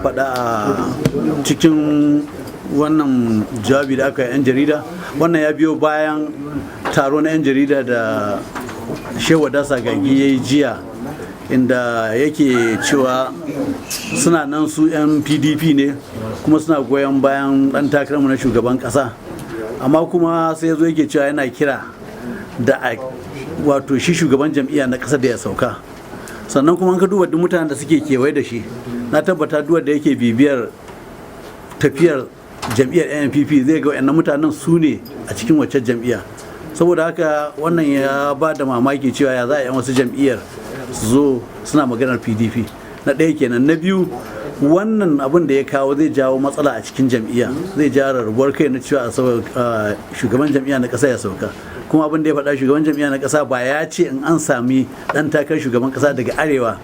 Faɗa a cikin wannan jawabi da aka yi 'yan jarida, wannan ya biyo bayan taro na 'yan jarida da Shehu Wada Sagagi ya yi jiya, inda yake cewa suna nan su 'yan PDP ne kuma suna goyon bayan ɗan takararmu na shugaban ƙasa. Amma kuma sai ya zo yake cewa yana kira da a wato shi shugaban jam'iyya na ƙasa da ya sauka. Sannan kuma ka duba duk mutanen da suke kewaye da shi, na tabbata duk da yake bibiyar tafiyar jam'iyyar NPP zai ga wayannan mutanen su ne a cikin wacce jam'iyya. Saboda haka wannan ya ba da mamaki cewa ya za a yi wasu jam'iyyar su zo suna maganar PDP. Na ɗaya kenan. Na biyu, wannan abin da ya kawo zai jawo matsala a cikin jam'iyya, zai jawo rarrabuwar kai na cewa shugaban jam'iyya na ƙasa ya sauka. Kuma abin da ya faɗa, shugaban jam'iyya na ƙasa ba ya ce in an sami ɗan takarar shugaban ƙasa daga arewa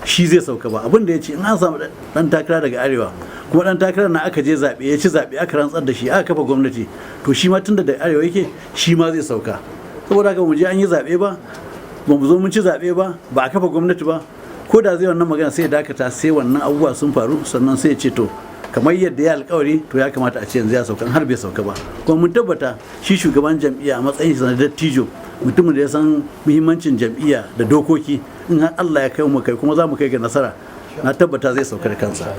shi zai sauka ba. Abin da ya ce, in an samu ɗan takara daga arewa, kuma ɗan takarar na aka je zaɓe, ya ci zaɓe, aka rantsar da shi, aka kafa gwamnati, to shi ma tun da arewa yake, shi ma zai sauka. Saboda haka mu je an yi zaɓe ba, ba mu zo mun ci zaɓe ba, ba a kafa gwamnati ba. Ko da zai wannan magana, sai ya dakata sai wannan abubuwa sun faru, sannan sai ya ce to, kamar yadda ya alkawari, to ya kamata a ce yanzu ya sauka har bai sauka ba. Kuma mun tabbata shi shugaban jam'iyya, a matsayin shi na dattijo, mutumin da ya san muhimmancin jam'iyya da dokoki, in har Allah ya kai mu kai kuma za mu kai ga nasara, na tabbata zai sauka da kansa.